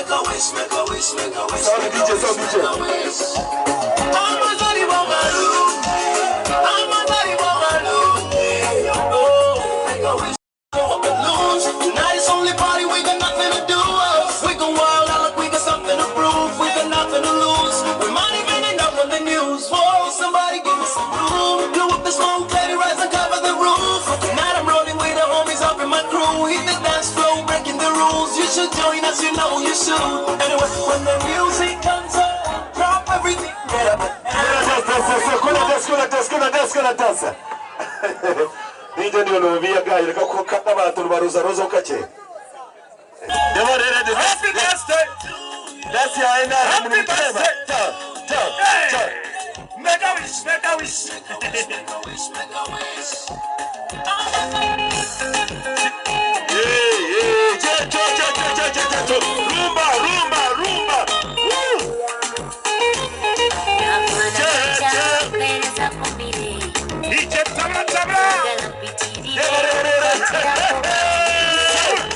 Sound DJ, sound DJ. Dansa. DJ ndiyo nobiya gayi reka ko abantu baruza rozo kake. Happy birthday! Dance ya ina Happy birthday! Ta ta ta. Make a wish, make a wish. Yeah, yeah. Che che che che che che che. Rumba, rumba, rumba. Woo! DJ tabla tabla.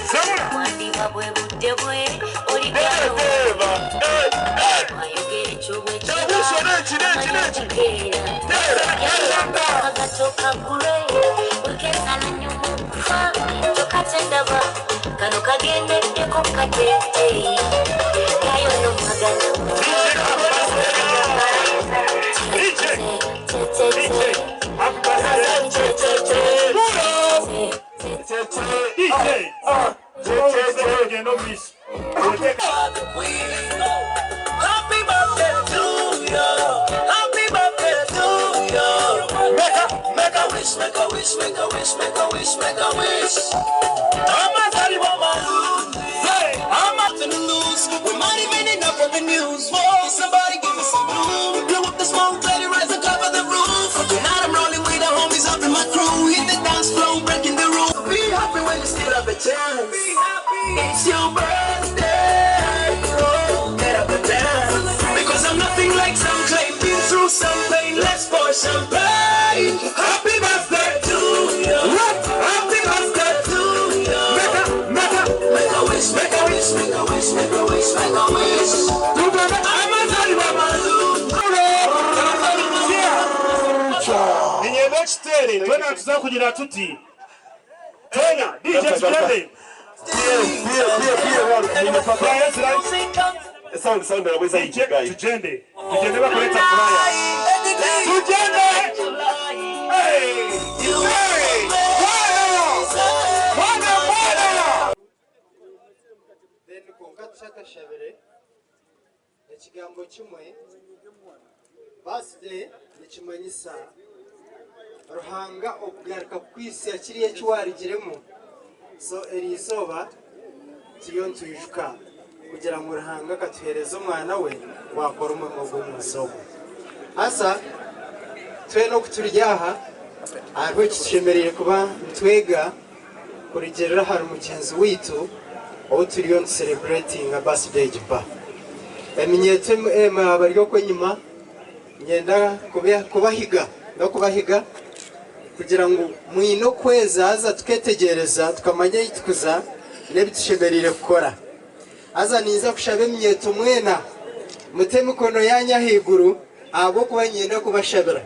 Sabula. Deva. Hey, hey. Chabuso nechi nechi nechi. Kano kagendeddeko kateete kayo nomagana. DJ. DJ. Happy birthday. Che che. DJ. Ah, che che che. Ogenda omu maiso. Happy birthday to you. Happy birthday to you. Make a wish, make a wish, make a wish, make a wish, make a wish. Amazalibwa malungi. Hey, I'm nothing to lose. We might even end up on the news. Whoa, somebody give me some room. Blow up the smoke, let it rise and cover the roof. Tonight I'm rolling with the homies up in my crew. Hit the dance floor, breaking the rules. Be happy when you still have a chance. Be happy. It's your birthday. Oh, get up and dance. Because I'm nothing like some claim. Been through some pain. Let's pour champagne. Happy birthday to you. Happy birthday to you. Make a wish, make a wish, make a wish, make a wish, make a wish. Amazalibwa malungi. Ninyenda kitere twena tuza kugira tuti twena DJ tugende. Pia pia pia nimepata. Flyer zira- Sound sound anaweza DJ guy. tugende tugende bakuleta flyer tugende. Hey! Hey! Bwana! Bwana, bwana! Then konka tushakashabire ekigambo kimwe. Birthday nikimanyisa Ruhanga okugaruka kukwisa kiriya eki warigiremu. So eri izooba turiyo nitwijuka kugira ngu Ruhanga akatuheereza omwana we wakora omurimo gw'omunsi ogu. Haza twena oku turi aha, hariho ekitushemereire kuba nitwega kurugirira ahari mugyenzi waitu ou turiyo nitucelebratinga birthday gipa. Eminyeeto bari okwenyima, nyenda kubahiga n'okubahiga kugira ngu mwine okweza, haza tuketegyereza tukamanya ei tukuza n'ebitushemereire kukora. Haza ninza kushaba eminyeeto mwena mute emikono yanyu ahaiguru, ahabw'okuba nyenda kubashabira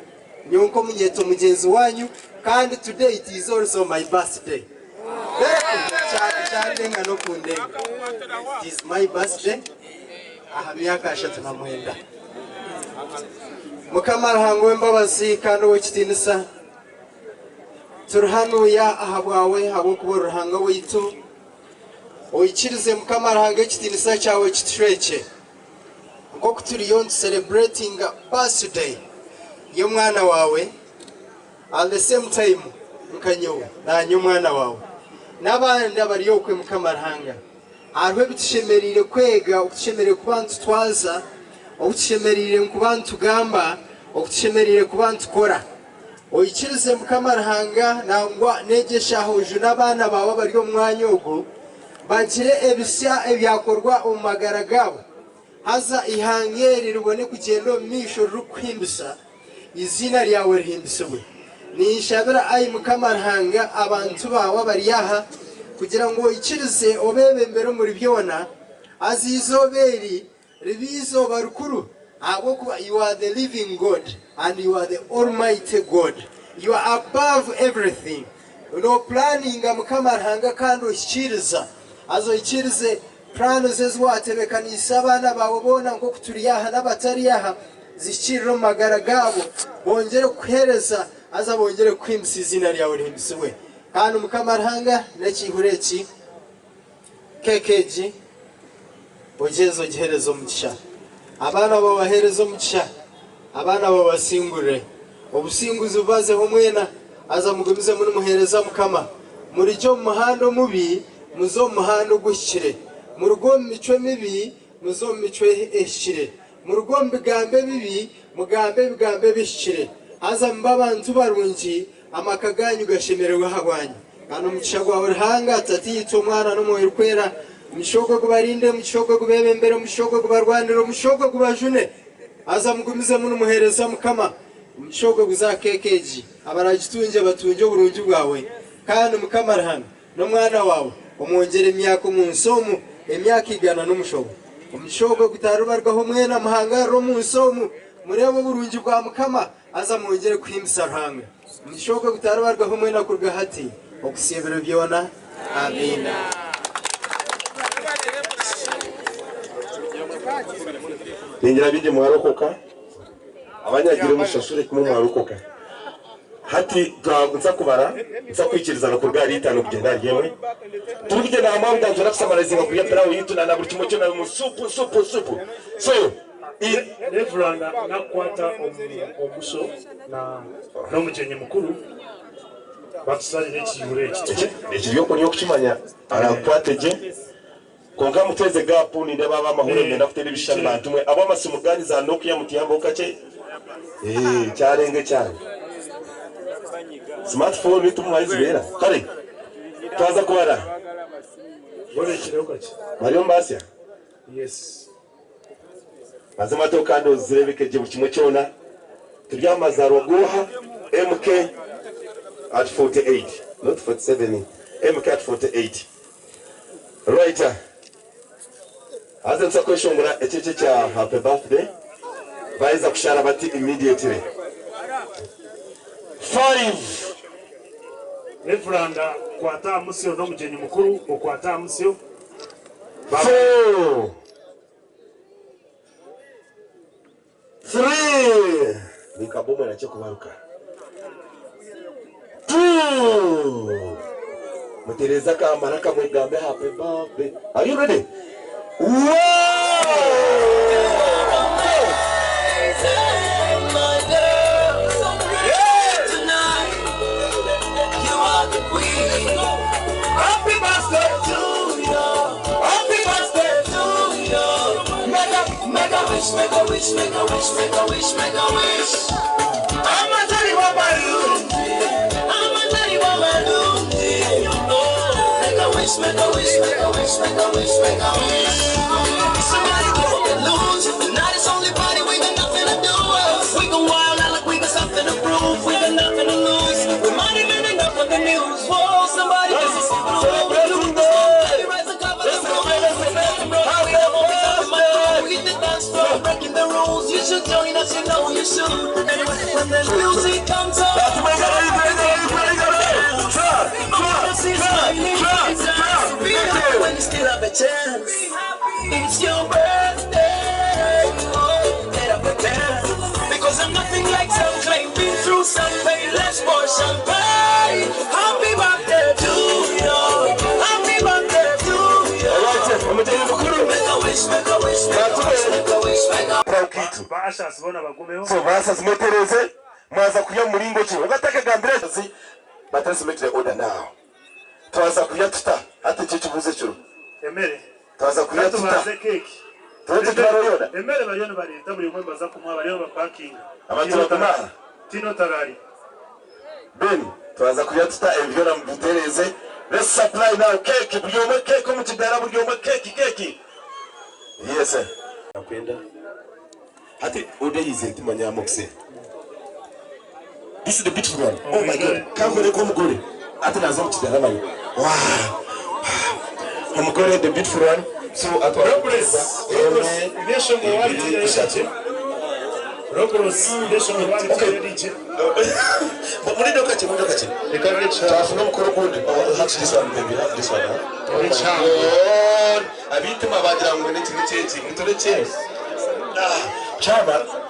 nyowe nk'omunyeeto mugyenzi wanyu, kandi today it is also my birthday. Kyarenga n'okundenga. It is my birthday aha myaka 39. Mukama Ruhanga w'embabazi kandi ow'ekitiinisa, turi hanuya aha bwawe ahabw'okuba Ruhanga waitu. Oikirize, Mukama Ruhanga, ekitiinisa kyawe kitushwekye nk'oku turiyo nitucelebratinga birthday y'omwana wawe. At the same time, nkanyowe nanye omwana wawe n'abandi abari okwe, Mukama Ruhanga, hariho ebitushemereire kwega, okutushemereire kuba nitutwaza, okutushemereire kuba nitugamba, okutushemereire kuba nitukora. Oikirize, Mukama Ruhanga, nangwa negyeshahuju n'abaana bawe abari omu mwanya ogu bagire ebisya ebyakorwa omu magara gaabo, haza ihanga eri ribone kugyenda omu maisho ririkuhimbisa iziina ryawe rihimbisibwe. Ninshabira, ai Mukama Ruhanga, abantu bawe abari aha kugira ngu oikirize obebembere omuri byona. Haza eizooba eri ribe eizooba rikuru ahabw'okuba you are the living God and you are the almighty God. You are above everything. Noopuraninga Mukama Ruhanga kandi ohikiiriza. Haza ohikiirize puraani ezi waatebekaniise abaana baawe boona nk'oku turi aha n'abatari aha, zihikiirire omu magara gaabo, bongyere kukuheereza haza bongyere kukuhimbisa eiziina ryawe rihimbisibwe. Kandi Mukama Ruhanga n'ekiihuro eki. Keeki egi ogyeze ogihereze omugisha. Abaana baawe obahereze omugisha. Abaana baawe obasingurire. Obusinguzi bubazeho mwena, haza mugumizemu nimuheereza Mukama. Murugye omu muhanda omubi, muze omu muhanda oguhikire. Muruge omu micwe mibi, muze omu micwe ehikire. Muruge omu bigambo ebibi, mugambe ebigambo ebihikire. Haza mube abantu barungi, Amaka gaanyu gashemererwe ahabwanyu. Kandi omugisha gwawe Ruhanga, Tataitwe, Omwana, n'Omwoyo Orikwera, omugisha ogwo gubarinde, omugisha ogwo gubeebembere, omugisha ogwo gubarwanire, omugisha ogwo gubajune. Haza mugumizemu nimuheereza Mukama. Omugisha ogwo guze aha keeka egi, abaragitungye batungye oburungi bwawe. Kandi Mukama Ruhanga, N'omwana waawe omwongyere emyaka omu nsi omu, emyaka igana n'omushobo. Omugisha ogwo gutaribarwaho mwena muhangaarire omu nsi omu, mureebe oburungi bwa Mukama, haza mwongyere kuhimbisa Ruhanga. Omugisha ogwo gutaribarwaho mwena kuruga hati okuhitsya ebiro byona. Amiina. Ningira baingi mwarokoka, abanyagire mushashure kimwe mwarokoka. Hati nza kubara, nza kwikirizana kuruga ahari itaano kugyenda ahari emwe. Turikugyenda hamwe aho nitwenda kusamarayizinga kurya pilawo yitu na buri kimwe kyona omu supu supu supu. So i. Reverand nakukwata omuso na n'omugyenyi mukuru batusalire ekiihuro eki tikyo? Ekiri oku okukimanya arakukwate gye. Kwonka muteeze gaapu nindeeba ab'amahuurire nibenda kuteera ebishushani bantu mwe ab'amasimu gaanyu za Nokia mutuyambeho kakye eeh kyarenga ekyanyu. Smart phone timumanya ezibeera kare twaza kubara Borekireho kakye. Bariyo nibaasya? Yes. Mazima to kandi ozirebeke gye buri kimwe kyona turi aha mazaarwa g'oha MK at 48 not 47 MK at 48 right haza nituza kweshongora eki eki ekya happy birthday baheza kushara bati immediately 5. Reveranda kwata aha musyo n'omugyenyi mukuru okwate aha musyo. 4. Three! Ni nka bomu erakye kubaruka. Two! Mutereeze akamara kamwe gambe happy birthday. Are you ready? One! Omugyenyi mukuru natuhe. Ba ushers boona bagumeho. So ba ushers mwetereze mwaza kurya mu muringo ki ogatakagambire but let's make the order now. Twaza kurya tuta hati ekyo ekibuuzo ekiro. Emere. Twaza kurya tuta. Katubanze keeki. Tureke turaroyoda. Emere bariyo nibareeta buri omwe nibaza kumuha bariyo nibapakinga. Abantu baguma aha. Tino tarari. Ben twaza kurya tuta ebi byona mubitereeze. Let's supply now cake buri omwe cake omu kidaara buri omwe cake cake. Yes. Nakwenda. Hati order yize timanya mukise. This is the beautiful one. Oh my God. Kankore omugore. Ati naza omu kidaara manya. Wow. Omugore the beautiful one. So atwara Robles, Robles, emwe, ebyeshongoro ibiri, wabitiire ishatu. Robles, ebyeshongoro wabitiire DJ. Muri doka ki, muri doka ki? Reka Richard. Twafuna omukoro ogundi. Oh, have this one, baby, have this one, huh? Oh my Richard. God. Abiituma bagira ngu n'eki n'eki, niturekye. Ah, Chama.